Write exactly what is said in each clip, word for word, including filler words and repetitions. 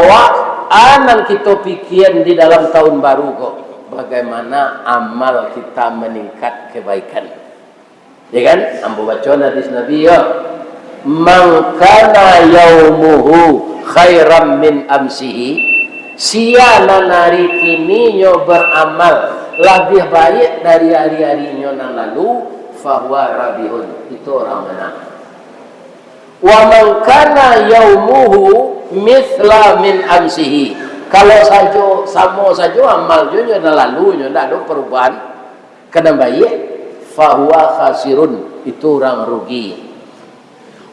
Awak, a nan kito pikian di dalam tahun baru ko, bagaimana amal kita meningkat kebaikan. Ya kan? Ambo baco hadis Nabi, ya. "Man kana yaumuhu khairan min amsihi." Sia nan ari kininyo beramal labiah baiak dari ari-arinyo nan lalu, fahuwa rabihun. Itu orang menang. "Wa man kana yaumuhu mithla min amsihi." Kalau sajo, samo sajo amal jo nyo nan lalu, nyo ndak ado perubahan, ka nan baiak, fahuwa khasirun, itu urang rugi.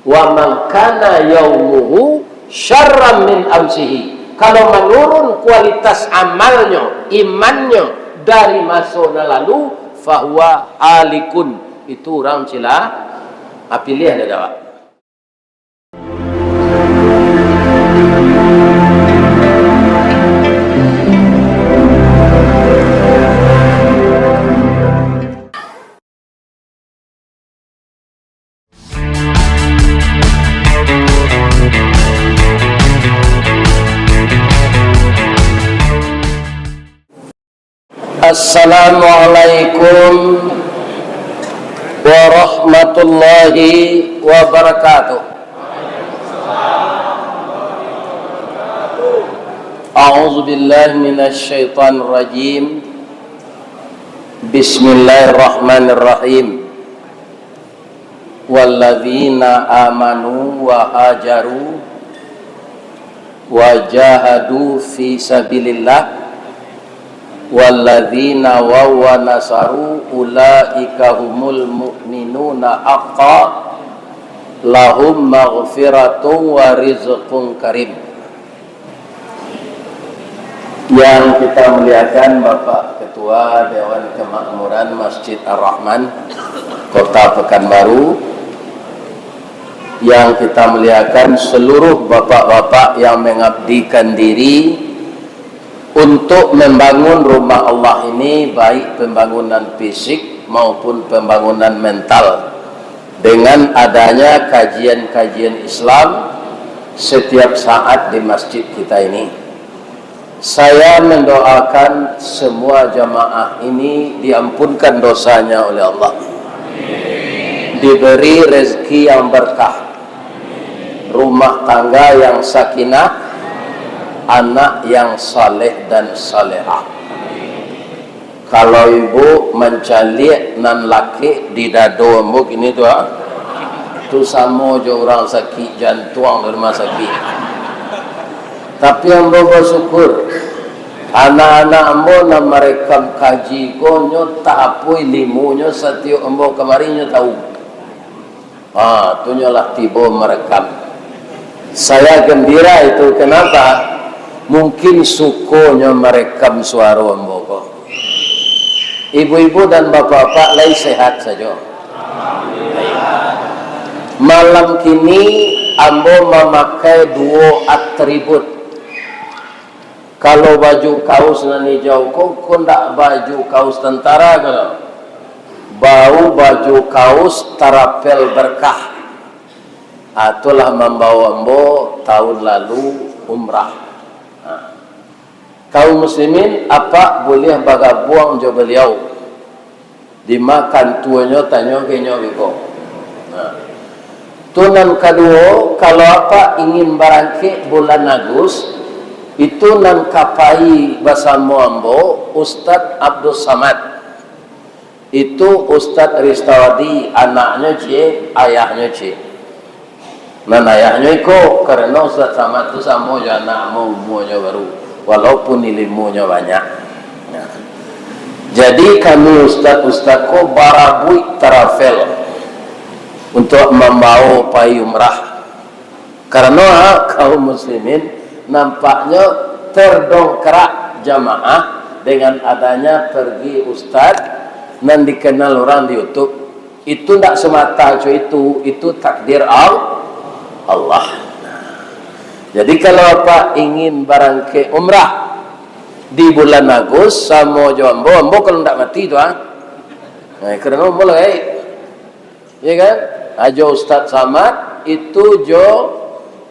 "Wa man kana yaumuhu syarran min amsihi." Kalau manurun kualitas amalnyo, imannyo, dari maso nan lalu, fahuwa halikun, itu urang cila-, ah, piliah dah jawab. Assalamualaikum warahmatullahi wabarakatuh. A'udzubillahi minasyaitonirrajim. Bismillahirrahmanirrahim. Walladzina amanu wa hajaru wa jahadu fi sabilillah, walladzina wa, wa nasaru, ulaika humul mu'minuna haqqa, lahum maghfiratun wa rizqun karim. Yang kita muliakan Bapak Ketua Dewan Kemakmuran Masjid Ar-Rahman Kota Pekanbaru, yang kita muliakan seluruh bapak-bapak yang mengabdikan diri untuk membangun rumah Allah ini, baik pembangunan fisik maupun pembangunan mental. Dengan adanya kajian-kajian Islam setiap saat di masjid kita ini, saya mendoakan semua jamaah ini diampunkan dosanya oleh Allah, diberi rezeki yang berkah, rumah tangga yang sakinah, anak yang saleh dan salehah. Kalau ibu mancaliak nan lakek di dado ambo kini tu, ha? Tu samo jo urang sakik jantuang di rumah sakik. Tapi ambo basyukur, anak-anak ambo nan marekam kaji ko nyo tak apuih ilimunyo, satiok ambo kamari nyo tahu. Ha, tu nyo lah tibo marekam. Saya gembira itu, kenapa? Mungkin suko nyo marekam suaro ambo ko. Ibu-ibu dan bapak-bapak lai sehat sajo? Malam kini ambo mamakai duo atribut. Kalau baju kaus nan ijau ko, ko ndak baju kaus tentara ko. Bau baju kaus tarapel berkah. Ah, itulah mambawa ambo tahun lalu umrah. Ah. Kaum muslimin, apak buliah bagabuang jo baliau. Dima kantuanyo, tanyo ka inyo beko. Nah. Tu nan kaduo, kalau apak ingin barangkek bulan Agus, itu nan ka pai basamo ambo, Ustaz Abdul Samad. Itu Ustaz Ristawadi, anaknyo ciek, ayahnyo ciek. Nan ayahnyo iko, karano Ustaz Samad tu samo jo anak ambo, umuanyo baru, walaupun ilimunyo banyak. Nah. Jadi, kami ustaz-ustaz ko barabuik travel untuak mambawo pai umrah. Karano, ha, kaum muslimin nampaknyo terdongkrak jamaah dengan adanya pergi ustaz nan dikenal urang di YouTube. Itu ndak semata co itu, itu takdir Al-, Allah. Jadi, kalau apak ingin barangkek umrah di bulan Agus samo jo ambo, ambo kalau ndak mati tu, ah. Nah, karano ambo lah gaek. Ya kan? Ajo Ustaz Samad itu jo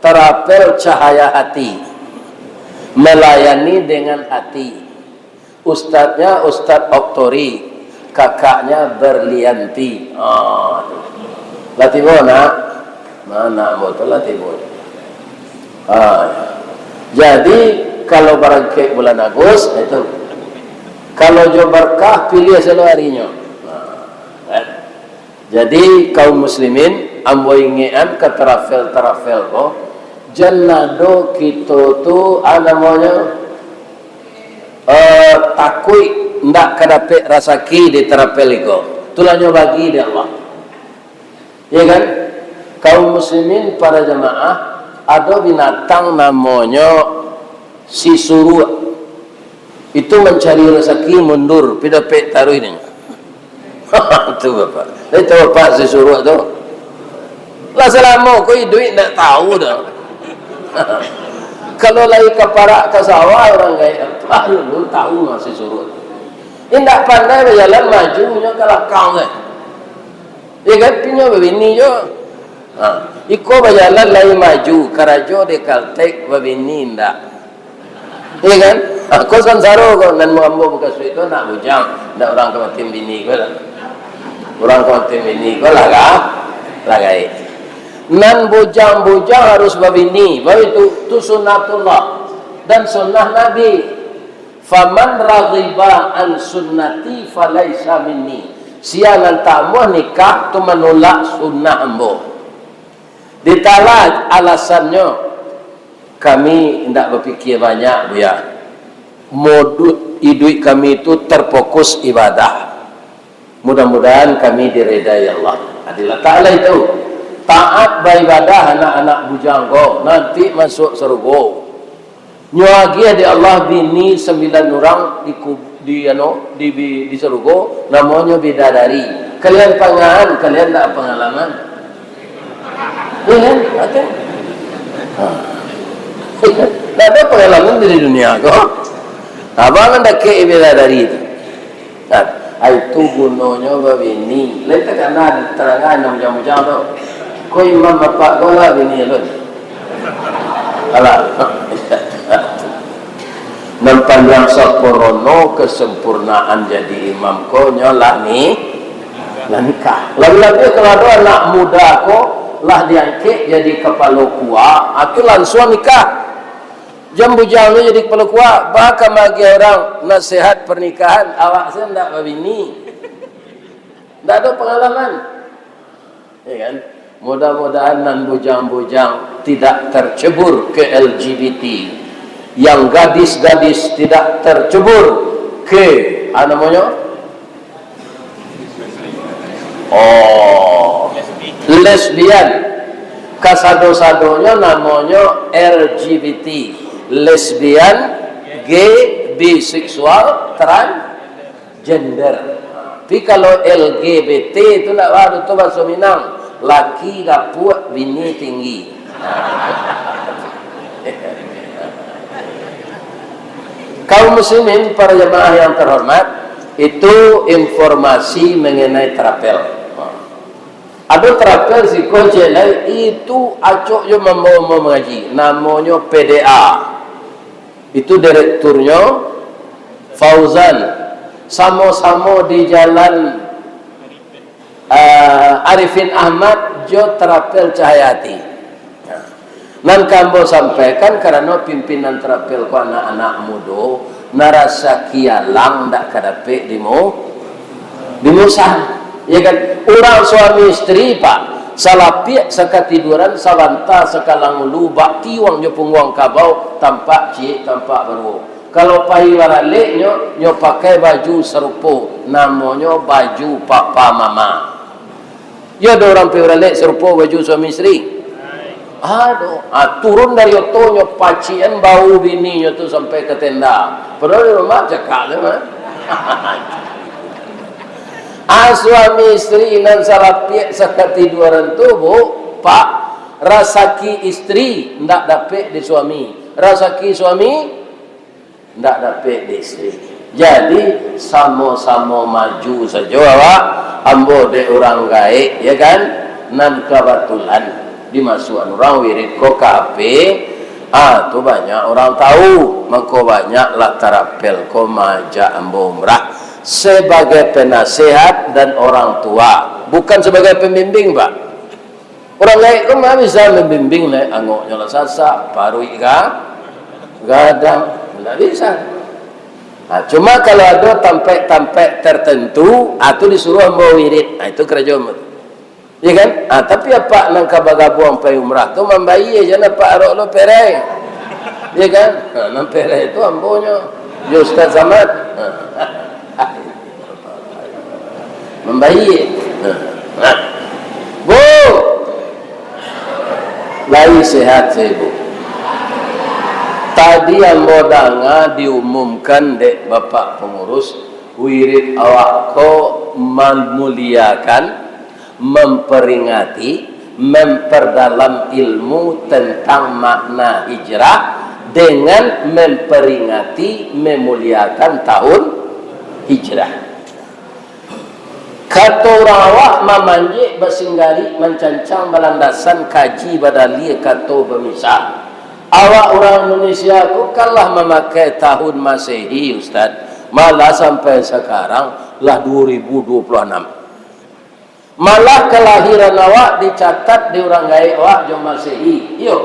terapel cahaya hati. Melayani dengan hati. Ustadznya Ustadz Oktori, kakaknya Berlianti. Ah, tu. Lah tibo, nak? Mana ambo tu lah tibo. Ah, ya. Jadi, kalau barangkek bulan Agus, itu. Kalau jo barkah, pilih selalu harinyo. Ah, kan? Jadi, kaum muslimin, ambo ingekan ka tarapel-tarapel ko, jan ado kito tu, ah, namonyo, eh, takuik ndak ka dapek rasaki di tarapel iko. Tulah nyo bagi dek Allah. Iya kan? Kaum muslimin, para jamaah, ado binatang namonyo sisuruak. Itu mancari rasaki mundur, pi dapek taruih nyo. Tu bapak. Lai tahu bapak sisuruak tu? Lah salamo ko iduik ndak tahu doh. Kalau lai ka parak ka sawah urang gaek, baru tahu mah sisuruak tu. Indak pandai bajalan, maju nyo ka lakang se. Iya kan, pinyo babini jo. Ha, iko bajalan lai maju, karajo di Caltex, babini indak. Iya kan? Ha, ko sansaro ko, nan ambo mukasuik tu anak bujang, indak urang ka mati bini ko lah. Urang ka mati bini ko lah, lah gaek. Nan bujang-bujang harus babini, baru itu, tu sunnatullah dan sunnah Nabi. "Faman raghiba an sunnati falaisa minni." Sia nan tak amuah nikah, tu manulak sunnah ambo. Ditala alasannyo, kami indak bapikia banyak, Buya. Modus iduik kami tu terfokus ibadah. Mudah-mudahan kami diredai Allah. Adilah Ta'ala itu. Taat baibadah anak-anak bujang ko, nanti masuk sarugo. Nyo agiah dek Allah bini sambilan urang di ku-, di, anu, di, di, di sarugo, namonyo bidadari. Kalian pangahan, kalian ndak pangalaman? Iya kan? Oke. Ha. Ndak ado pangalaman di dunia ko. Abang kan dakek bidadari tu. Kan? Ah, itu gunonyo babini. Lain takana tarangan nan bujang-bujang tu. Ko imam bapak ko lah bini alun. Alah. Nan panjang sampurno kesempurnaan jadi imam ko nyo lah ni, lah nikah. Labi-labi kalau ado anak muda ko lah diangkek jadi kapalo kua, ah, tu lansuang nikah. Jan bujang tu jadi kapalo kua, baa ka maagiah urang nasihat pernikahan, awak se ndak babini. Ndak ado pangalaman. Ya kan? Mudah-mudahan nan bujang-bujang tidak tercebur ke L G B T. Yang gadis-gadis tidak tercebur ke, apa namanya? Oh, lesbian. Kasado-sadonyo namonyo L G B T. Lesbian, gay, biseksual, transgender. Tapi kalau L G B T tu ndak baru tu bahaso Minang. Laki gapuak, bini tinggi. Kaum muslimin, para jamaah yang terhormat, itu informasi mengenai terapel. Ado terapel siko ciek lai, itu acok jo mambawa mangaji, namonyo P D A. Itu direkturnyo Fauzan, samo-samo di jalan, ah, Arifin Ahmad jo terapel Cahayati. Nan ka ambo sampaikan, karano pimpinan terapel ko anak-anak mudo, nan rasaki alang ndak ka dapek di mu-, di musang. Ya kan? Urang suami isteri, Pak, salapiak sakatiduran, sabanta sakalang ulu, bak tiuang jo pungguang kabau, tampak ciek, tampak baruo. Kalau pai baraleknyo, nyo pakai baju sarupo, namonyo baju papa mama. Yo, ado urang pai baralek sarupo baju suami isteri? Ado. Ah, turun dari oto, nyo pacikan bahu bininyo tu sampai ka tenda. Padahal di rumah cakak tu, kan? Ah, suami isteri nan salapiak sakatiduran tu, Bu, Pak, rasaki isteri ndak dapek di suami. Rasaki suami ndak dapek di isteri. Jadi, samo-samo maju sajo awak, ambo dek urang gaek, ya kan? Nan kabatulan dimasuakan urang wirid ko ka H P, Ah, tu banyak urang tahu, mangko banyaklah tarapel ko maajak ambo umrah sabagai panasihat dan urang tua, bukan sabagai pambimbing, Pak. Urang gaek ko ma bisa mambimbing, naiak angoknyo lah sasak, paruik ga-, gadang, indak bisa. Ha, cuma kalau ado tampek-tampek tartantu, ha, tu disuruah ambo wirid, ha, itu karajo ambo. Iyo kan? Ah, tapi apak nan ka bagabuang pai umrah tu mambayia, jan apak arok lo perai. Iyo kan? Ha, nan perai tu ambonyo, jo Ustaz Samad. Ha. Mambayia. Ha. Ha. Bu! Lai sehat, Bu? Tadi ambo danga diumumkan dek Bapak Pangurus, wirid awak ko mamuliakan, memperingati, memperdalam ilmu tentang makna hijrah dengan memperingati, memuliakan tahun hijrah. Kato urang awak, mamanjek, basinggari, mancancang, balandasan, kaji, badalia, kato, bamisal. Awak urang Indonesia ko kan lah mamakai tahun Masehi, Ustaz. Malah sampai sakarang lah dua ribu dua puluh anam. Malah kalahiran awak dicatat di urang gaek awak jo Masehi. Iyo.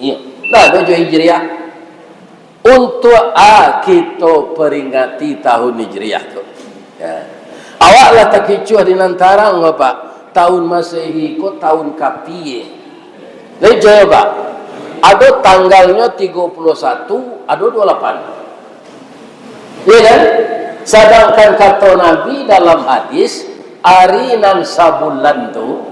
Iyo. Ndak ado jo Hijriah. Untuak a kito peringati tahun Hijriah tu? Ya. Awak lah takicuah di nan tarang, Bapak. Tahun Masehi ko tahun kapie? Lai jawab, Pak. Ado tanggalnyo tigo puluah satu, ado dua puluah lapan. Iya kan? Sadangkan kato Nabi dalam hadis, ari nan sabulan tu,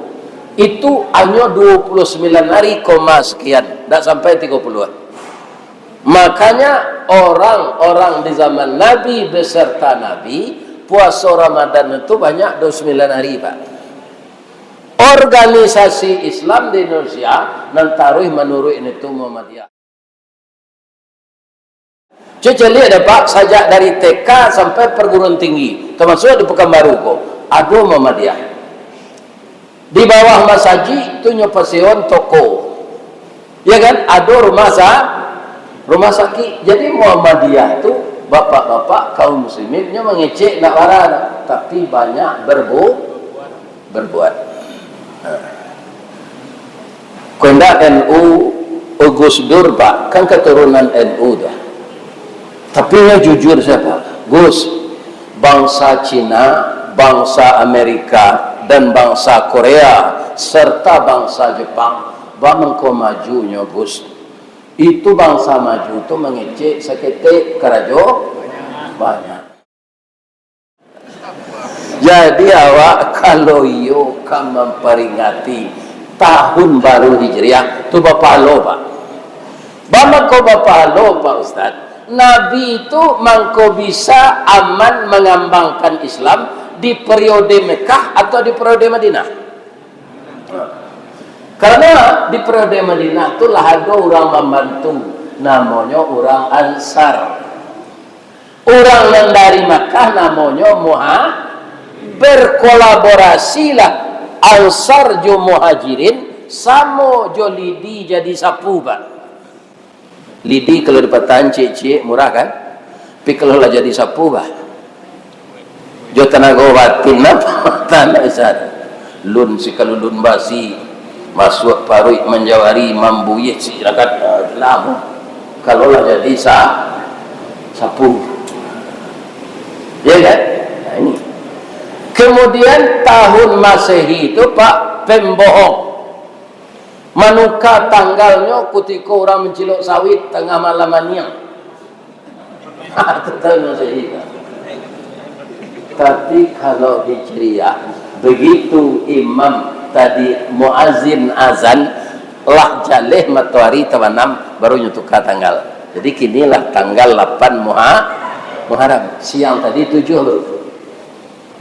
itu hanyo dua puluah sambilan ari koma sakian, ndak sampai tigo puluah. Makanya, orang-orang di zaman Nabi beserta Nabi, puaso Ramadan itu banyak dua puluah sambilan ari, Pak. Organisasi Islam di Indonesia nan taruih manuruik itu Muhammadiyah. Cubo caliak dek Apak, sajak dari T K sampai perguruan tinggi, tamasuak di Pekanbaru ko, ado Muhammadiyah. Di bawah masajik tu nyo pasewakan toko. Ya kan? Ado rumah sa-, rumah sakik. Jadi Muhammadiyah tu, bapak-bapak kaum muslimin, nyo mangecek ndak bara, tapi banyak berbu-, berbuat. Nah. Kok indak N U, Gus Dur, Pak, kan keturunan N U tu. Tapi nyo jujur sajo, Gus, bangsa Cina, bangsa Amerika, dan bangsa Korea, serta bangsa Jepang, baa mangko majunyo, Gus? Itu bangsa maju tu mangecek saketek, karajo banyak. Jadi awak kalau iyo ka mamperingati tahun baru Hijriah, tu bapahalo, Pak. Baa mangko bapahalo, Pak Ustaz? Nabi tu mangko bisa aman mangambangkan Islam di periode Mekah atau di periode Madinah? Karena di periode Madinah tu lah ado urang mambantu, namonyo urang Ansar. Urang nan dari Makkah namonyo Muha-, berkolaborasilah Ansar jo Muhajirin, samo jo lidi jadi sapu, Pak. Lidi kalau dipatahan ciek-ciek murah kan? Tapi kalau lah jadi sapu, bah, jo tanago batin, napa? Tanah besar. Lun sikalulun basi, masuak paruik manjawari, mambuih si rakat, ah, lamo. Kalau lah jadi sa-, sapu. Ya kan? Nah, ini. Kemudian tahun Masehi itu, Pak, pembohong. Manuka tanggalnyo kutiko urang mancilok sawit tangah malam aniang. Itu tahun Masehi. Tapi kalau Hijriah, begitu imam tadi muazin azan, lah jaleh matoari tabanam, baru nyo tuka tanggal. Jadi kini lah tanggal lapan Muha-, Muharram. Siang tadi tujuh baru.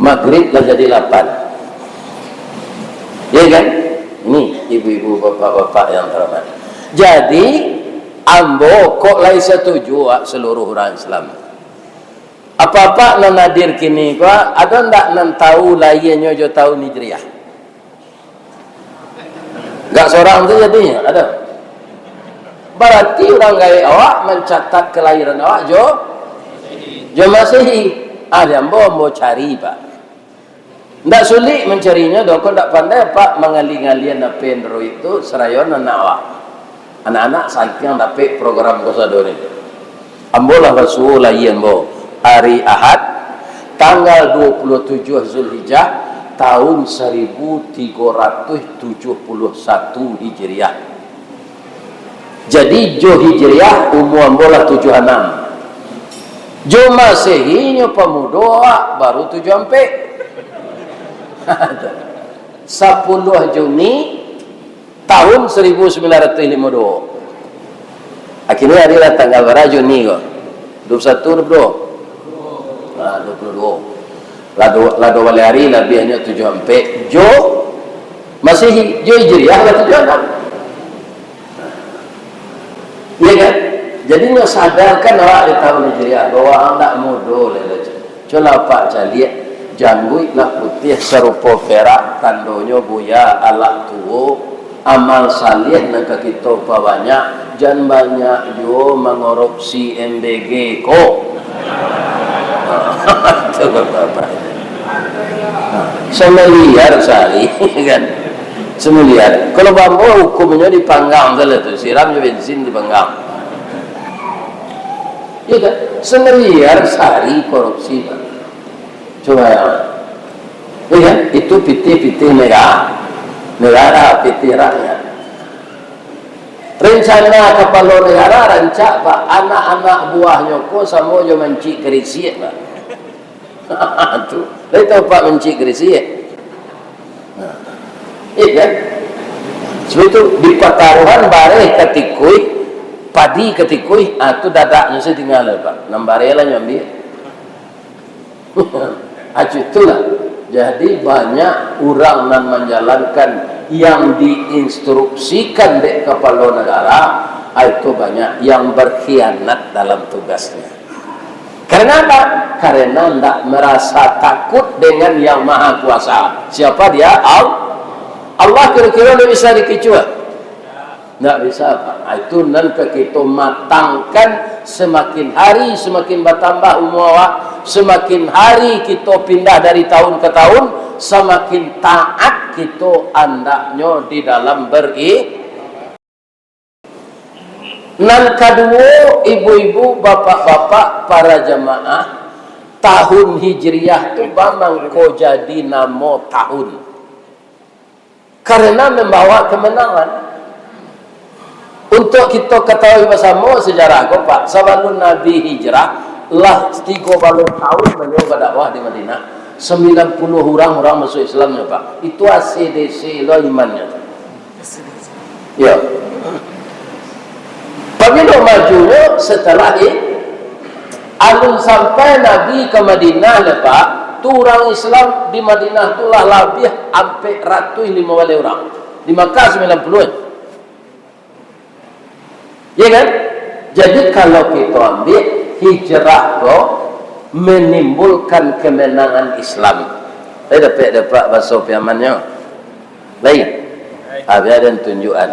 Magrib lah jadi lapan. Ya kan? Ini ibu-ibu, bapak-bapak yang terhormat. Jadi, ambo kok lai satuju, wak, seluruh urang Islam. Apak-apak nan hadir kini ko, ado ndak nan tahu lahianyo jo tahun Hijriah? Gak sorang tu jadi, ado? Barati urang gaek awak mancatat kalahiran awak jo, jo Masehi. Ah, di ambo, ambo cari, Pak. Ndak sulik mancarinyo doh, kok ndak pandai, Pak, mangali-ngalian H P Android tu, sarayoan anak awak. Anak-anak santiang dapek program ko sado ni. Ambo lah basuo lai ambo, ari Ahad, tanggal dua puluh tujuh Zulhijjah, tahun saribu tigo ratuih tujuh puluh satu Hijriah. Jadi, jo Hijriah, umua ambo lah tujuah anam. Jo Masehi nyo pamudo awak, baru tujuah ampek. Sapuluah Juni, tahun saribu sambilan ratuih limo duo. Kini ari lah tanggal bara Juni ko? Dua puluh satu, dua puluh duo? Nah, dua puluh duo. Lah duo, lah duo baleh ari, labiahnyo tujuah ampek. Jo Masehi, jo Hijriah lah tujuah anam. Iya kan? Jadi, nyo sadarkan awak di tahun Hijriah, bahwa ang ndak mudo lai, Raja. Cubolah Apak caliak, jangguik lah putiah sarupo perak, tandonyo buya alak tuo, amal saleh nan ka kito pabanyak, jan banyak juo mangorupsi M B G ko. Tu Bapak-bapak. Samiliar sahari, kan? Samiliar. Kalau bambo, hukumnyo dipanggang sajo tu, siram jo bensin, dipanggang. Iya kan? Samiliar sahari korupsi, Pak. Cubo ya. Iya kan? Itu pitih-pitih nega-, negara, pitih rakyat. Rencana kapalo negara rancak, Pak. Anak-anak buahnyo ko samo jo mancik karisiak, Pak. Tu, lai tahu Pak mancik karisiak? Nah, iya kan? Sebab itu, di pataruahan bareh katikuih, padi katikuih, ah, tu dadaknyo sajo tingga, Pak. Nan bareh lah nyo ambiak. Ah, itulah. Jadi, banyak urang nan manjalankan yang diinstruksikan dek kapalo nagara, ah, itu banyak yang berkhianat dalam tugasnya. Karena apa? Karena ndak merasa takut dengan Yang Maha Kuasa. Siapa Dia? Al-, Allah kiro-kiro ndak bisa dikicua? Ndak bisa, Pak. Ah, itu nan ka kito matangkan, semakin hari semakin batambah umua awak, semakin hari kito pindah dari tahun ke tahun, semakin taat kito andaknyo di dalam beri-, Nan kaduo, ibu-ibu, bapak-bapak, para jamaah, tahun Hijriah tu bamangko jadi namo tahun. Karena membawa kemenangan. Untuk kito katahui basamo sejarah ko, Pak, sabalun Nabi hijrah, lah tigo baleh tahun baliau badakwah di Madinah. Sambilan puluah urang, urang masuak Islamnyo, Pak. Itu A C D C lo imannyo. Yo. Pabilo majunyo setelah i-, alun sampai Nabi ka Madinah lai, Pak, tu urang Islam di Madinah tu lah labiah ampek ratuih limo baleh urang. Di Makkah sambilan puluah. Ya kan? Jadi, kalau kito ambiak, hijrah ko menimbulkan kemenangan Islam. Lai dapek-dapek baso Piamannyo? Lai? Habis ada tunjukan.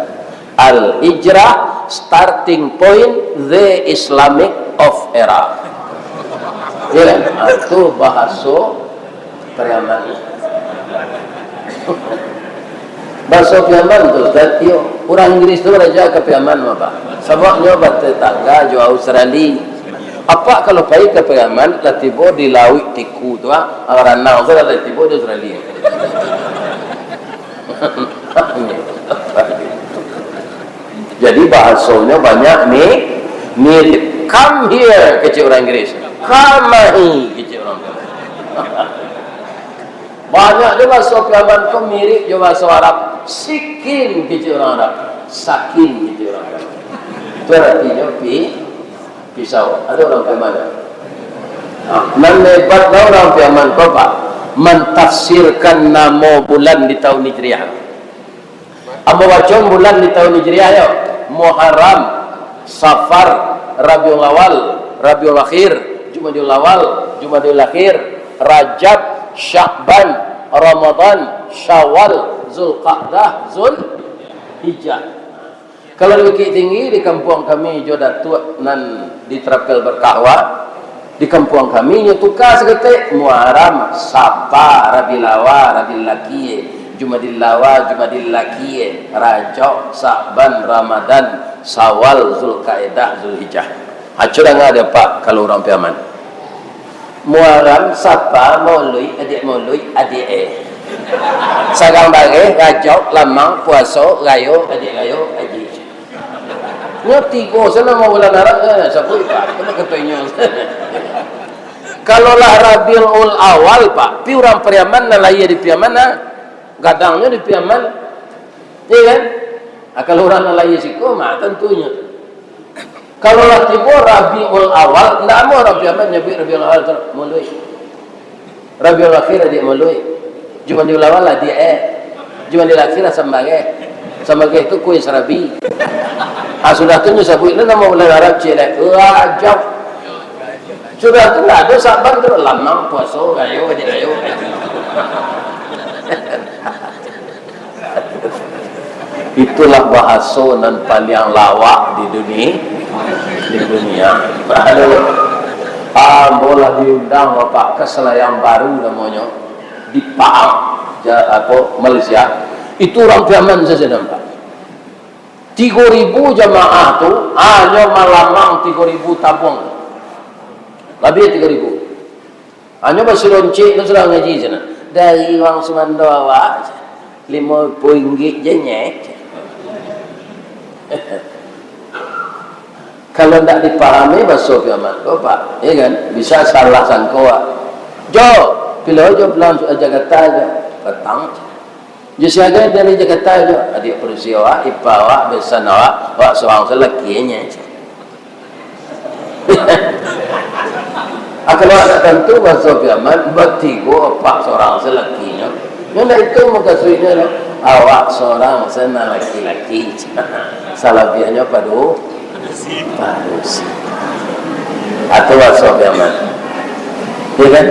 Al-hijrah, starting point the Islamic of era. Ya kan? Ah, itu bahaso Piaman. Baso Piaman tu, Ustaz, iyo. Urang Inggris tu raja ka Piaman, Pak. Sabab nyo batetangga jo Australia. Apak kalau pai ka Piaman, lah tibo di Lauik Tiku tu, ah, ranau tu lah tibo di Australia. Jadi, bahasonyo banyak mi-, mirip. "Come here," kecek urang Inggris. "Kamahi," kecek urang Piaman. Banyak jo bahaso Piaman ko mirip jo bahaso Arab. "Sikin," kecek urang Arab. "Sakin," kecek urang Piaman. Itu aratinyo pi-, pisau. Ado urang Piaman? Nah, nan hebat lah urang Piaman ko, Pak, mentafsirkan namo bulan di tahun Hijriah. Ambo baco bulan di tahun Hijriah, yo. Muharram, Safar, Rabiul Awal, Rabiul Akhir, Jumadil Awal, Jumadil Akhir, Rajab, Sya'ban, Ramadan, Syawal, Zulqa'dah, Zulhijjah. Kalau di Bukittinggi, di kampuang kami jo Datuak nan diterapkan berkahwa, di kampuang kami nyo tuka saketek, Muaram, Sapa, Rabiul Awal, Rabiul Akhir, Jumadil Awal, Jumadil Akhir, Rajab, Sa'ban, Ramadan, Sawal, Zulkaidah, Zulhijjah. Aco danga dek Apak kalau urang Piaman. Muaram, Sapa, Mauluik, adiak Mauluik, adiak eh. Sagang bareh, Rajab, Lamang, Puaso, Rayo, adiak Rayo, adiak. Nyo tigo se namo bulan Arab, eh, sabuik, Pak. Itu mah kato inyo. Kalau lah Rabiul Awal, Pak, pi urang Piaman nan lahia di Piaman, nah. Gadangnyo di Piaman. Iya kan? Ah, kalau urang nan lahia siko, mah, tantunyo. Kalau lah tibo Rabiul Awal, ndak amuah urang Piaman nyabuik Rabiul Awal tu, Mauluik. Rabiul Akhir, adiak Mauluik. Jumadil Awal, adiak eh. Jumadil Akhir, asam bareh. Asam bareh tu kue serabi. Ah, sudah tu nyo sabuik lah namo bulan Arab ciek lai. Rajab. Sudah tu ndak ado Sa'ban tu, Lamang, Puaso, Rayo, adiak Rayo. Itulah bahaso nan paliang lawak di duni-, di dunia. Aduh. Ambo lah diundang, Bapak, ka Selayang Baru namonyo, di Pahang, ja-, apo, Malaysia. Itu urang Piaman sajo nampak. Tigo ribu jamaah tu, hanyo malamang tigo ribu tabuang. Labiah tigo ribu. Hanyo basiloncik tu sudah ngaji sinan. Dari wang sumando awak, limo puluah ringgit je nyeh. Kalau ndak dipahami baso Piaman ko, Pak, ya kan? Bisa salah sangko, Pak. Jo, pilo jo pulang Jakarta jo. Patang. Jo siaga dari Jakarta jo. Adiak padusi awak, ipa awak, besan awak, awak surang se lakinyo. Ah, kalau ndak tantu baso Piaman, batigo apak surang se lakinyo. Nyo ndak itu mukasuiknyo tu. Awak surang se nan laki-laki. Salabiahnyo padu-, padusi. Atau baso Piaman. Ya kan?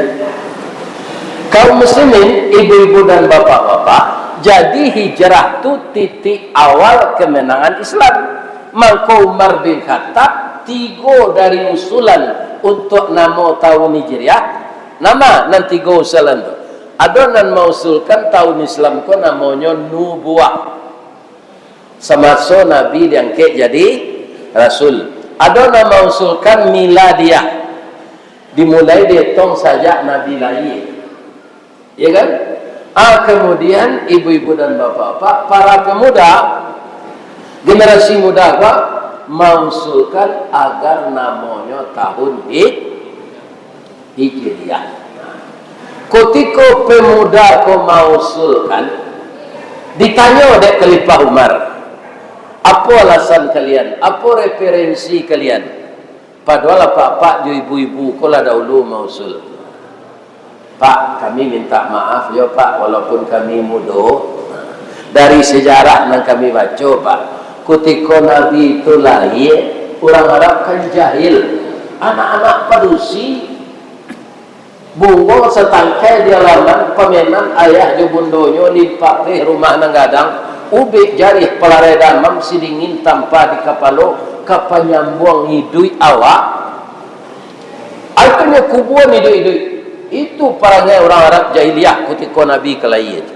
Kaum muslimin, ibu-ibu dan bapak-bapak, jadi hijrah tu titik awal kemenangan Islam. Mangko Umar bin Khattab, tigo dari usulan untuak namo tahun Hijriah. Nama nan tigo usulan tu? Ado nan mausulkan tahun Islam ko namonyo Nubuah. Samaso Nabi diangkek jadi Rasul. Ado nan mausulkan Miladiah. Dimulai dietong sajak Nabi lahia. Ya kan? Ah, kemudian ibu-ibu dan bapak-bapak, para pemuda, generasi muda ko, mausulkan agar namonyo tahun Hij-, Hijriah. Kutiko pemuda ko mausulkan, ditanyo dek Khalifah Umar, "Apo alasan kalian? Apo referensi kalian?" Padohal apak-apak jo ibu-ibu ko lah daulu mausul. Pak, kami minta maaf yo, Pak, walaupun kami mudo. Dari sejarah nan kami baco, Pak, kutiko Nabi tu lahia, urang Arab kan jahil. Anak-anak padusi, bungo satangkai di alaman, pamenan ayah jo bundonyo, limpapeh rumah nan gadang, ubek jarih palarai damam, sidingin tampa di kapalo, ka panyambuang iduik awak. Aitu nyo kubuan iduik-iduik. Itu parangai urang Arab jahiliah kutiko Nabi ka lahia tu.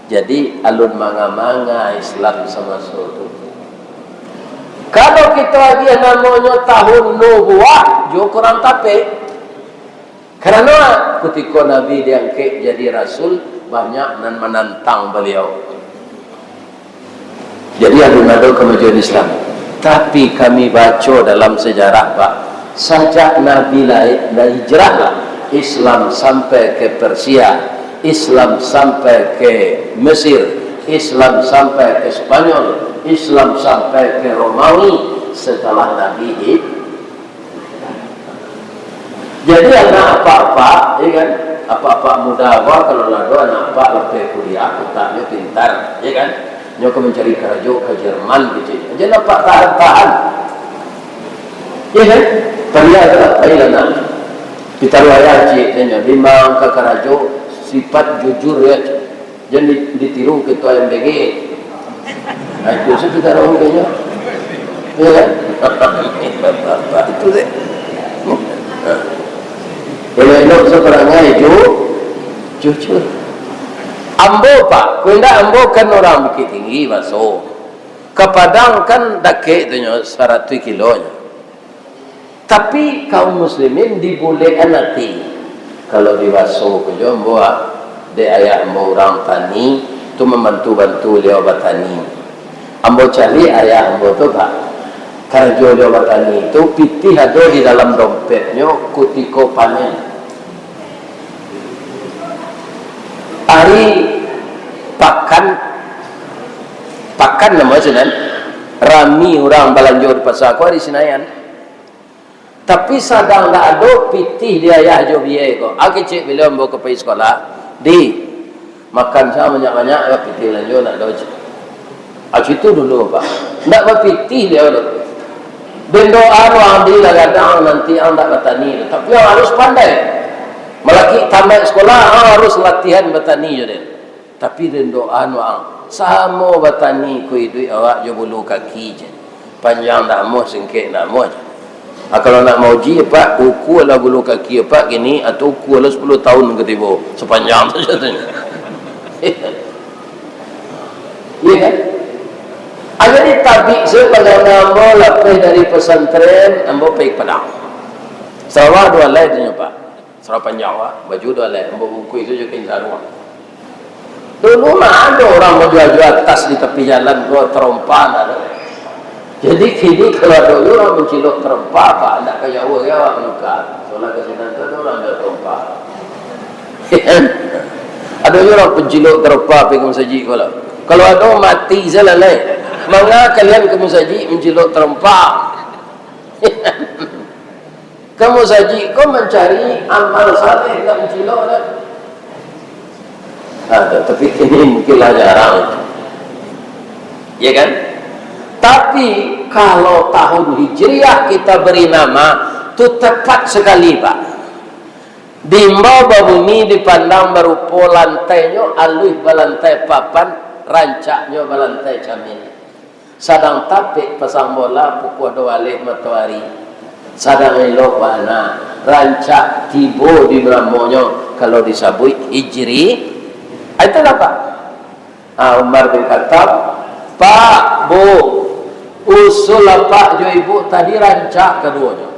Jadi, alun manga-manga Islam samaso tu. Kalau kito agiah namonyo tahun Nubuah, jo kurang tapek. Karano kutiko Nabi diangkek jadi rasul, banyak nan manantang baliau. Jadi, alun ado kamajuan Islam. Tapi kami baco dalam sejarah, Pak, sajak Nabi lai, lai hijrah lah, Islam sampai ke Persia, Islam sampai ke Mesir, Islam sampai ke Spanyol, Islam sampai ke Romawi setelah Nabi hij-, Jadi, anak apak-apak, ya kan, apak-apak muda, bah, kalau lah ado anak apak lah pai kuliah, utaknyo pintar, ya kan, nyo ka mancari karajo ka Jerman, gitu. Jan apak tahan-tahan. Ya kan? Paliak tu lah, pailah nak. Pitaruah ayah cik, tanyo, di ma ka karajo, sifat jujur, ya. Jan di-, ditiru kito ayam bege. Itu sajo tarang kayaknya. Ya kan? Itu deh. Elok-elok saparangai ju-, jujur. Ambo, Pak, kok indak ambo kan urang Bukittinggi, baso. Ka Padang kan dakek tu nyo, saratuih kilo nyo. Tapi kaum muslimin dibulekan ati. Kalau di baso ko jo ambo, ah, dek ayah ambo urang tani, tu mambantu-bantu liau batani. Ambo cari ayah ambo tu, Pak. Karajo liau batani tu, pitih ado di dalam dompetnyo kutiko panen. Ari pakan, pakan namo sinan, rami urang balanjo di pasa ko ari Sinayan. Tapi sadang ndak ado pitih di ayah jo biai ko. A kecek bilo ambo ka pai sikolah, "Di, makan sa banyak-banyak, yo pitih balanjo ndak ado," cek. A, situ dulu, Pak. Ndak bapitih dia tu. Bendoan wang di lah gadang nanti ang ndak batani tu. Tapi ang harus pandai. Malaki tamat sikolah, ang harus latihan batani jo dia. Tapi rindoan waang, samo batani ko iduik awak jo bulu kaki je. Panjang ndak amuah, singkek ndak amuah je. Ah, kalau nak mauji, Pak, ukualah bulu kaki, Pak, kini, atau ukualah sapuluah tahun ka tibo, sapanjang sajo tu. Iya kan? Ah, jadi tabik se pagana ambo lapeh dari pesantren, ambo pai ka Padang. Sarawak duo alai tu nyo, Pak. Sarah panjang, Pak. Baju duo alai, ambo bungkuih tu jo kain saruang. Dulu mah ado urang manjua-jua tas di tapi jalan ko, tarompa ndak ado. Jadi kini kalau ado urang mancilok tarompa, Pak, ndak ka jauah gai awak manuka. Soalnyo ka sinan tu ado urang jual tarompa. Ado juo urang pancilok tarompa pai ka masajik ko lah. Kalau ado mati se lah lai. Manga kalian ka masajik mancilok tarompa? Ka masajik ko mancari amal saleh, ndak mancilok doh. Nah, ta-, tapi kini mungkin lah jarang. Ya kan? Tapi kalau tahun Hijriah kita beri nama, tu tepat sekali, Pak. Dimbau babunyi, dipandang barupo, lantainyo aluih balantai papan, rancaknyo balantai camin. Sadang tapek pasang bola, pukua duo baleh matoari. Sadang elok bana, rancak tibo di namonyo, kalau disabuik Hijri. Ah, itulah, Pak. Ah, Umar bin Khattab, "Pak, Bu, usul apak jo ibu tadi rancak kaduonyo.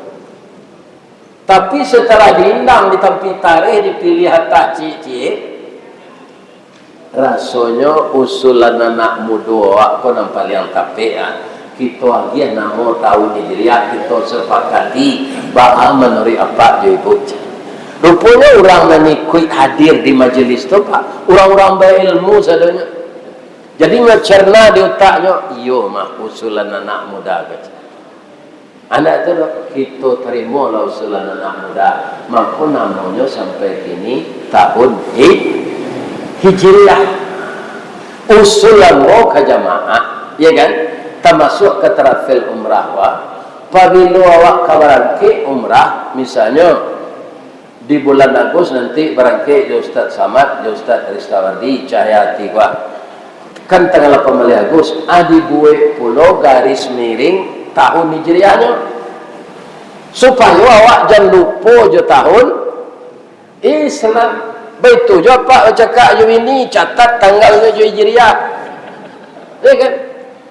Tapi, setelah diindang, ditampi tareh, dipiliah atak ciek-ciek, rasonyo usulan anak mudo awak ko nan paliang tapek, ah. Kito agiah namo tahun Hijriah, kito sapakati baa manuruik apak jo ibu," cek. Ruponyo urang nan ikuik hadir di majelis tu, Pak, urang-urang bailmu sadonyo. Jadi, nyo cerna di utaknyo, "Iyo mah usulan anak muda ko," cek. Anak tu, kito tarimolah usulan anak muda. Mako namonyo sampai kini tahun Hij-, Hijriah. Usulan ko ka jamaah, ya kan? Tamasuak ka travel umrah wa. Pabilo awak ka barangkek umrah, misalnyo, di bulan Agus nanti barangkek jo Ustaz Samad, jo Ustaz Ristawardi, Cahaya Ati Kuak. Kan tanggal lapan baleh Agus, ah, dibuek pulo garis miring tahun Hijriahnyo. Supayo awak jan lupo jo tahun Islam. Baitu jo apak bacakak jo bini, catat tanggalnyo jo Hijriah. Ya kan?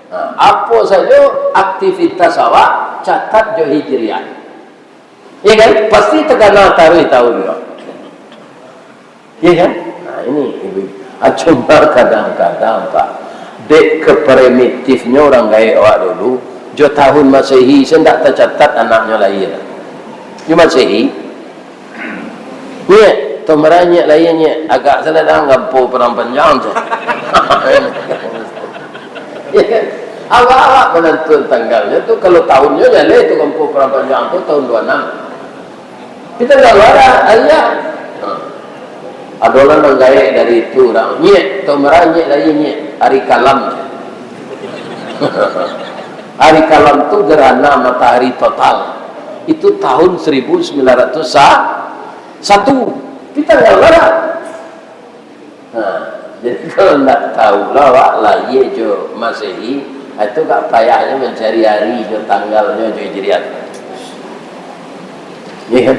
Nah, apo sajo aktivitas awak, catat jo Hijriah. Ya kan? Pasti takana taruih tahun ko. Ya kan? Nah, ini ibu-ibu. Ah, cuma kadang-kadang, Pak, dek keprimitifnyo urang gaek awak dulu, jo tahun Masehi se ndak tacatat anaknyo lahia. Jo Masehi, Nyek, tomara nyek lahia nyek, agak salah dah gampo Padang Panjang tu. Ya kan? Awak-awak manantuan tanggalnyo tu, kalau tahunnyo jaleh tu gampo Padang Panjang tu tahun dua enam. Di tanggal bara, hari a. Adolah nan gaek dari itu urang. Nyek, tomara nyek lahia nyek, hari Kalam. Hari Kalam tu gerhana matahari total. Itu tahun seribu sembilan ratus satu. Di tanggal bara? Nah, Jadi, kalau ndak tahu lah, awak lahia jo Masehi, itu agak payah nyo mancari hari jo tanggalnyo jo Hijriah. Iya kan?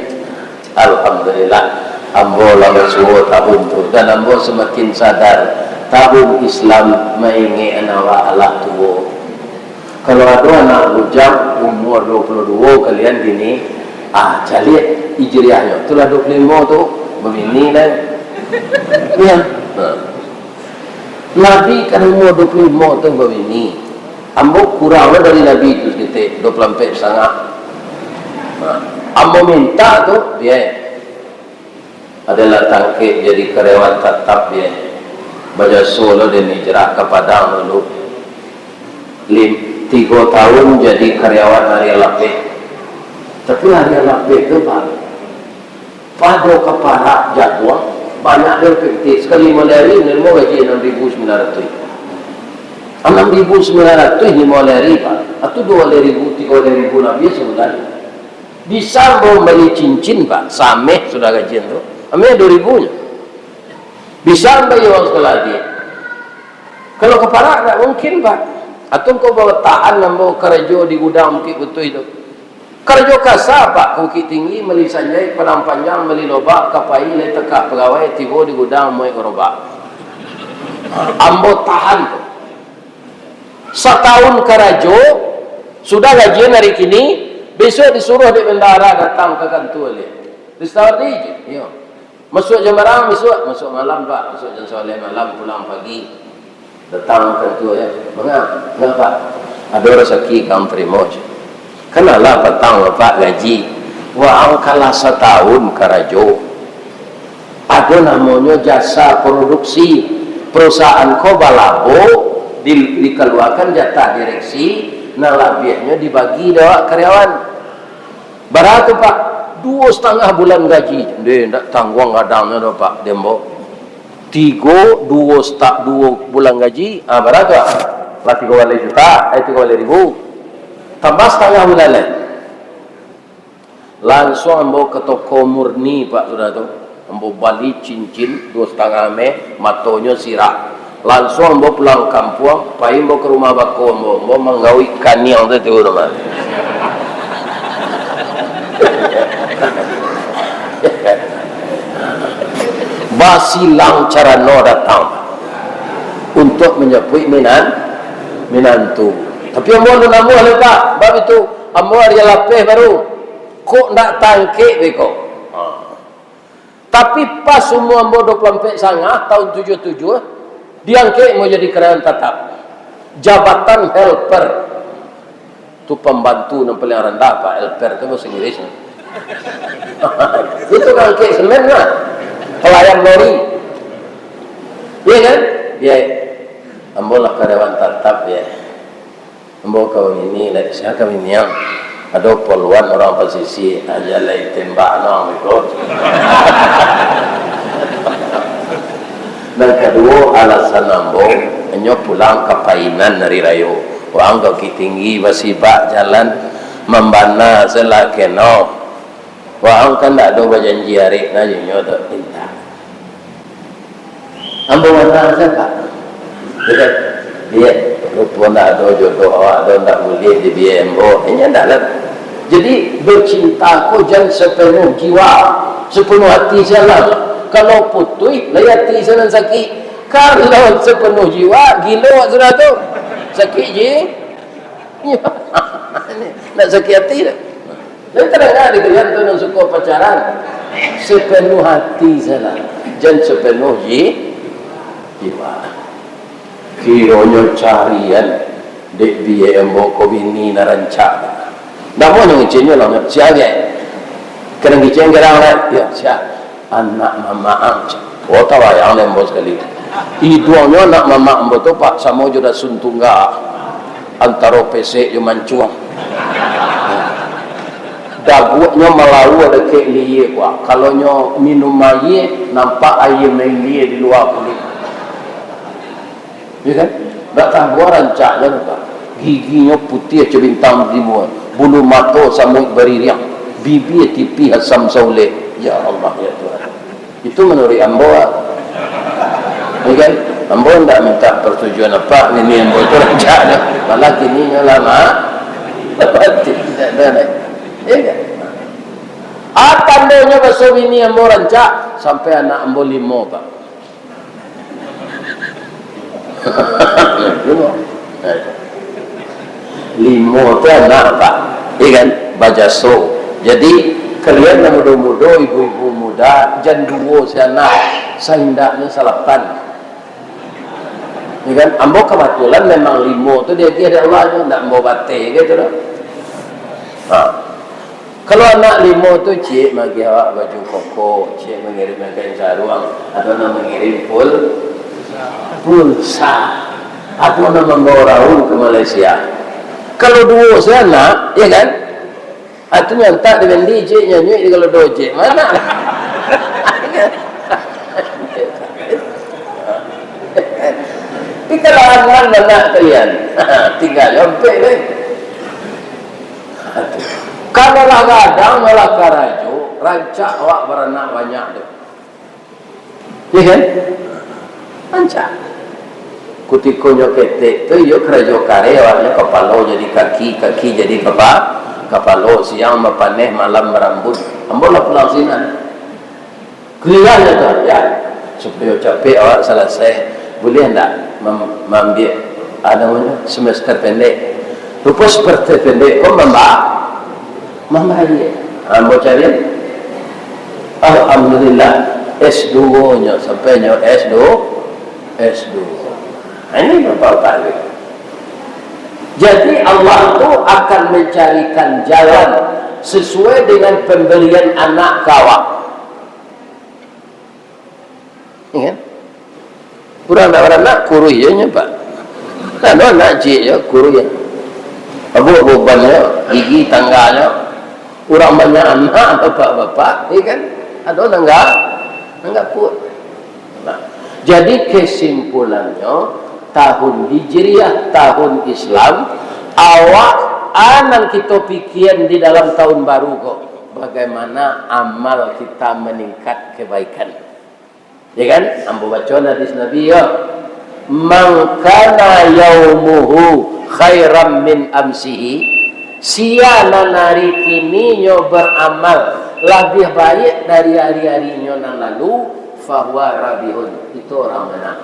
Alhamdulillah, ambo lah basuo tahun tu, dan ambo samakin sadar, tahun Islam maingek awak alah tuo. Kalau ado anak bujang umua duo puluah duo kalian kini, ah, caliak Hijriahnyo, tu lah duo puluah limo tu, babini lai. Iya. Ha. Nabi kan umua duo puluah limo tu babini. Ambo kurang lah dari Nabi tu saketek, duo puluah ampek satangah. Ha. Ambo mintak tu, biai. Adalah tangkek jadi karyawan tatap, biai. Bajaso lo den hijrah ka Padang dulu. Lim-, tigo tahun jadi karyawan harian lapeh. Tapi harian lapeh tu, Pak, pado ka parak jaguang, banyak den pek. Sakali limo baleh ari, narimo gaji anam ribu sambilan ratuih. Anam ribu sambilan ratuih limo baleh ari, Pak. Atau duo baleh ribu, tigo baleh ribu labiah sabulan. Bisa ambo mambali cincin, Pak, sameh sudah gajian tu. Ameh duo ribu nyo. Bisa ambo iyo uang sakolah adiak. Kalau ka parak, ndak mungkin, Pak. Atau engkau bawa tahan ambo karajo di gudang Bukik Putuih tu. Karajo kasa, Pak, ka Bukittinggi, mali sanjai, Padang Panjang, mali lobak, ka pai, lai takah pagawai, tibo di gudang, muek garobak. Ambo tahan tu. Satahun karajo, sudah gajian ari kini, bisuak disuruah dek bendahara datang ka kantua liak. Ristawardi, iyo. Masuak jam bara bisuak? Masuak malam, Pak. Masuak jam sabaleh malam, pulang pagi. Datang ka kantua, yo. Manga? Manga, Pak? Ado rasaki ka ang tarimo, cek. Kan alah patang, Pak, gaji. Waang ka lah satahun karajo. Ado namonyo jasa produksi. Perusahaan ko balabo, di-, dikaluakan jatah direksi, nan labiahnyo dibagi dek awak karyawan. Bara tu, Pak? Duo satangah bulan gaji. Ndeh, ndak tangguang gadangnyo doh, Pak, di ambo. Tigo, duo seta-, duo bulan gaji, ah, bara tu, Pak? Lah tigo baleh juta, eh, tigo baleh ribu. Tambah satangah bulan lai. Lansuang ambo ka toko Murni, Pak, sudah tu. Ambo bali cincin duo satangah ameh, matonyo sirak. Lansuang ambo pulang kampuang, pai ambo ka rumah bako ambo, ambo manggauik kaniang tu, tu rumah. Basilang carano datang untuak manjapuik minan-, minantu. Tapi ambo alun namuah lai, Pak, bab itu. Ambo ari lapeh baru. Kok ndak tangkek beko? Ha. Tapi pas umua ambo duo puluah ampek satangah, tahun tujuah tujuah, diangkek ambo jadi karyawan tatap. Jabatan helper. Tu pambantu nan paliang randah, Pak. Helper tu bahasa Inggris. Itu tukang angkek semen lah. Pelayan lori. Iya kan? Iya. Ambo lah karyawan tatap, ya. Ambo ka babini, lai, sia ka babini ang? Ado kaparluan urang pasisia, aja lai tembak nang iko. Nan kaduo, alasan ambo, inyo pulang ka Painan ari rayo. Waang ka Bukittinggi, basibak jalan, mambana se lah keno. Waang kan ndak ado bajanji arek nah jo inyo tu, pinta. Ambo bana sajo, Pak. Iyo kan? Bia, rupo ndak ado jodoh awak tu, ndak buliah dibia ambo. Inyo ndak lah. Jadi, bacinta ko jan sapanuah jiwa, sapanuah ati sajo lah. Kalau putuih, lai ati sajo nan sakik. Kalau sapanuah jiwa, gilo sudah tu. Sakik ji-, Iyo. Ndak sakik ati dah. Tapi tadanga di kalian tu nan suko pacaran. Sapanuah ati sajo lah. Jan sapanuah ji-, jiwa. Kironyo carian dek bia ambo ko bini nan rancak. Ndak mau nyo ngeceknyo lah, sia bia. Kadang kicik kadang lah. Yo, sia. Anak mamak ang, cak. Oh, tabayang dek ambo sakali. Iduangnyo anak mamak ambo tu, Pak, samo jo dasun tungga. Antaro pesek jo mancuang. Daguaknyo malaua dakek lihia, Pak. Kalau nyo minum aia, nampak aia mailia di lua kulik. Iyo kan? Ndak tabuang rancaknyo tu, Pak. Giginyo putiah cak bintang di timua. Bulu mato samuik baririang. Bibia tipih asam saulek. Ya Allah, ya Tuhan. Itu manuruik ambo, Pak. Iyo kan? Ambo ndak minta persetujuan apak, bini ambo tu rancak nyo. Malah kini nyo lah ma-, mati. Indak ado lai. Iyo kan? A tandonyo baso bini ambo rancak, sampai anak ambo limo, Pak. Limo. Limo tu anak, Pak. Iyo kan? Bajaso. Jadi, kalian nan mudo-mudo, ibu-ibu muda, jan duo se anak, saindaknyo salapan. Iyo kan? Ambo kabatulan memang limo tu diagiah dek Allah nyo, ndak ambo bateh gitu doh. Ha. Kalau anak limo tu, ciek magiah awak baju koko, ciek mangirim kain saruang, ado nan mangirim pul-, pulsa, ado nan mambawa raun ka Malaysia. Kalau duo se anak, iyo kan? Ah, tu nyantak di bendi, ciek nyanyi di kalau duo ciek. Mana? Di kalangan anak kalian. Tinggal nyo ampek deh. Kalau lah gadang, lah karajo, rancak awak baranak banyak tu. Iyo kan? Rancak. Kutiko nyo ketek tu, iyo karajo kareh, awaknyo kapalo jadi kaki, kaki jadi kapa-, kapalo, siang bapaneh, malam barambuik. Ambo lah pulang sinan. Kuliah nyo tu, ya, supayo capek awak salasai. Buliah ndak mam-, maambiak, ah, namonyo, semester pendek? Rupo semester pendek ko mamba-, mambayia. Ambo cari, alhamdulillah, S duo nyo, sampai nyo S duo, S duo. Nah, ini berapa kali. Jadi, Allah tu akan mencarikan jalan sesuai dengan pemberian anak ka awak. Iyo kan? Urang ndak baranak, kuruih je nyo, Pak. Ado anak ciek je, kuruih je. Abuak bobannyo, gigi tangganyo. Urang banyak anak, bapak-bapak, iyo kan? Ado nan ga-, nan gapuak. Nah, jadi kesimpulannyo, tahun Hijriah, tahun Islam, awak, a nan kito pikian di dalam tahun baru ko, bagaimana amal kita meningkat kebaikan. Ya kan? Ambo baco hadis Nabi, yo. "Man kana yaumuhu khairan min amsihi," sia nan ari kininyo baramal labiah baiak dari ari-arinyo nan lalu, "fahuwa rabihun," itu urang manang.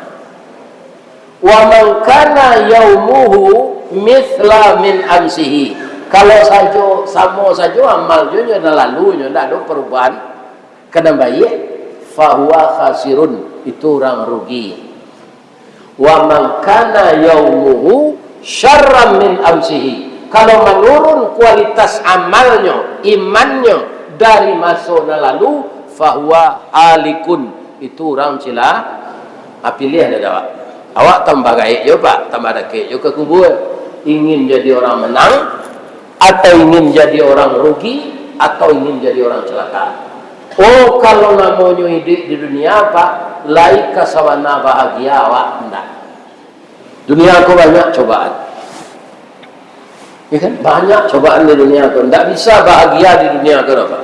"Wa man kana yaumuhu mitsla min amsihi," kalau sajo, samo sajo amal jo nyo nan lalu, nyo ndak ado perubahan, ka nan baiak, "fahuwa khasirun," itu urang rugi. "Wa man kana yaumuhu syarran min amsihi," kalau manurun kualitas amalnyo, imannyo, dari maso nan lalu, "fahuwa halikun," itu urang cila-, ah, piliah dek awak. Awak tambah gaek jo, Pak, tambah dakek jo ka kubua. Ingin jadi orang menang, atau ingin jadi orang rugi, atau ingin jadi orang celaka. Oh, kalau namonyo iduik di dunia, Pak, lai ka sabana bahagia awak, ndak. Dunia ko banyak cobaan. Ya kan? Banyak cobaan di dunia ko. Ndak bisa bahagia di dunia ko, Pak.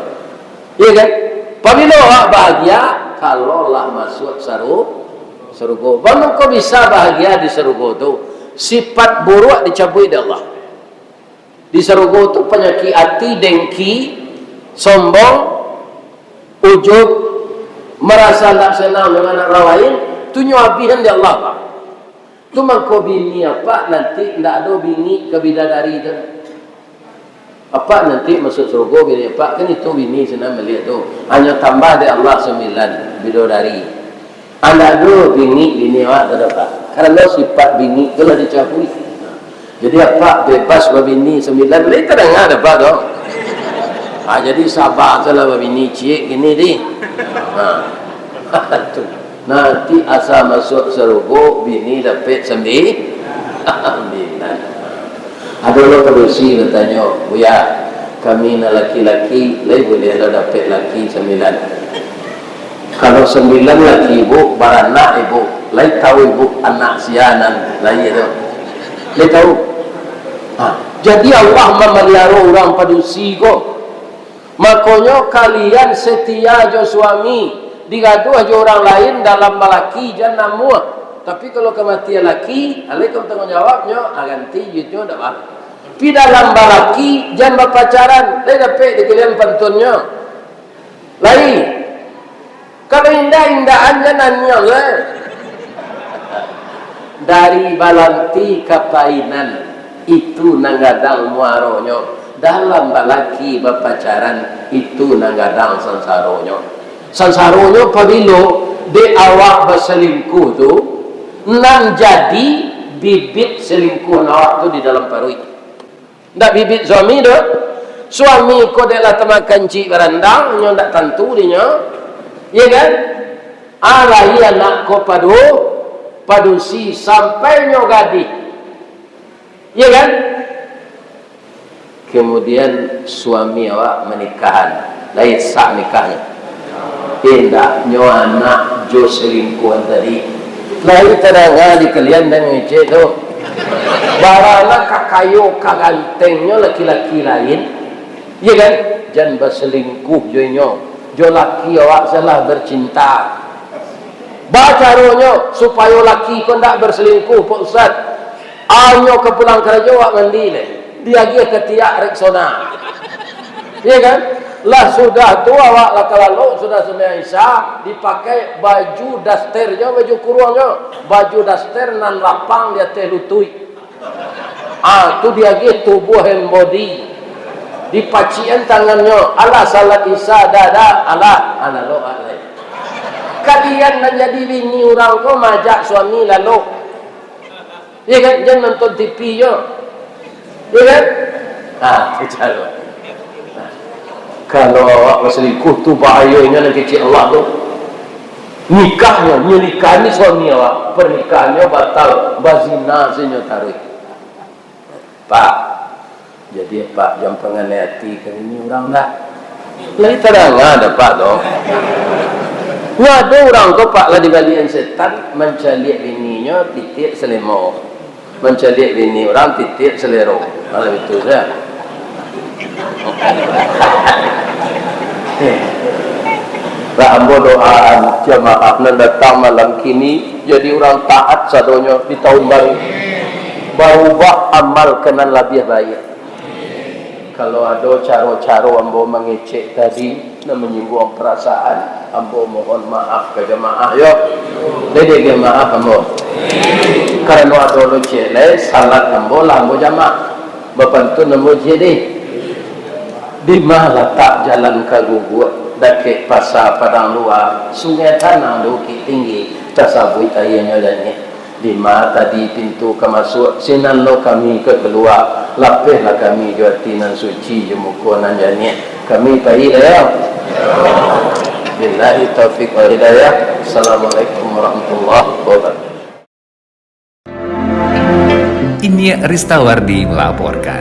Ya kan? Pabilo awak bahagia, kalau lah masuak saru-, sarugo. Baa mangko bisa bahagia di sarugo tu? Sifat buruak dicabuik dek Allah. Di sarugo tu panyakik ati, dengki, sombong, ujub, marasa ndak sanang dengan urang lain, tu nyo abihan dek Allah, Pak. Tu mangko bini apak nanti ndak ado bingik ka bidadari tu. Apak nanti masuak sarugo, bini apak kan itu bini sinan maliek tu. Hanyo tambah dek Allah sambilan bidadari. Ndak ado bingik bini awak tu doh, Pak. Karano sifat bingik tu lah dicabuik. Jadi, apak bebas babini sambilan, lai tadanga dek apak tu. Ha, jadi saba sajolah babini ciek kini ti. Ha. Tu. Nanti asa masuak sarugo, bini dapek sambi-, sambilan. Ado lo padusi batanyo, "Buya, kami nan laki-laki, lai buliah lo dapek laki sambilan?" Kalau sambilan laki ibu, baranak ibu, lai tahu ibu anak sia nan lahia tu? Lai tahu? Ha, jadi Allah mamaliaro urang padusi ko. Makonyo kalian setia jo suami, digaduah jo urang lain dalam balaki jan namuah. Tapi kalau kamatian laki, alai ka batangguang jawabnyo, ah, ganti juitnyo ndak ba. Tapi dalam balaki, jan bapacaran, lai dapek di kalian pantunnyo. Lai. Kalau indak-indakan jan naniang lai. Dari balanti ka painan, itu nan gadang muaronyo. Dalam balaki bapacaran, itu nan gadang sansaronyo. Sansaronyo pabilo dek awak basalingkuh tu, nan jadi bibit salingkuhan awak tu di dalam paruik. Ndak bibit suami doh. Suami ko dek lah tamakan cik barandang, nyo ndak tantu dinyo. Iya kan? Alai anak ko padu-, padusi sampai nyo gadih. Iya kan? Kemudian suami awak manikahan, lai sah nikahnyo? Indak, nyo anak jo selingkuhan tadi. Lai tadanga di kalian nan ngecek tu. Baranak ka kayo ka gantengnyo laki-laki lain, iya kan? Jan baselingkuh jo inyo, jo laki awak salah bercinta. Bacaronyo supayo laki ko ndak berselingkuh, Pak Ustaz. Anyo ka pulang karajo, awak mandi lai. Diagiah katiak Rexona. Iya kan? Lah sudah tu awak lah ka lalok, sudah sumbayang Isya, dipakai baju daster jo baju kuruang jo. Baju daster nan lapang di ateh lutuik. Ah, tu diagiah tubuh and body. Dipacikan tangannyo, alah salat Isya dah, dah, alah, ah, lalok awak lai. Kalian nan jadi bini urang ko maajak suami lalok. Iya kan? Jan nonton T V jo. Iya kan? Ah, tu caro. Kalau awak baselingkuh tu bahayonyo nan kecek Allah tu. Nikahnyo, nyo nikahan ni suami awak, pernikahannyo batal, bazina sajo taruih. Pak, jadi Pak jan panganai ati ka bini urang dah. Lai tadanga dek Pak tu. Nyo ado urang ko Pak lah dibaliakan setan, mancaliak bininyo titiak salemo. Mancaliak bini urang titiak salero. Malah itu sajo. Lah ambo doaan jamaah nan datang malam kini jadi urang taat sadonyo di tahun baru. Barubah amal ka nan labiah baiak. Kalau ado caro-caro ambo mangecek tadi, nan manyingguang parasaan, ambo mohon maaf ka jamaah, yo. Lai diagiah maaf ambo. Karano ado lo ciek lai, salat ambo lah ambo jamak. Bapantun ambo ciek deh. Di ma latak jalan ka Guguak, dakek Pasa Padang Lua, Sungai Tanang di Bukik Tinggi, tasabuik aianyo janiah. Di ma tadi pintu ka masuak, sinan lo kami ka kalua, lapehlah kami jo ati nan suci, jo muko nan janiah. Kami pai lah, yo. Billahi taufik wal hidayah. Assalamualaikum warahmatullahi wabarakatuh. Iniak Ristawardi melaporkan.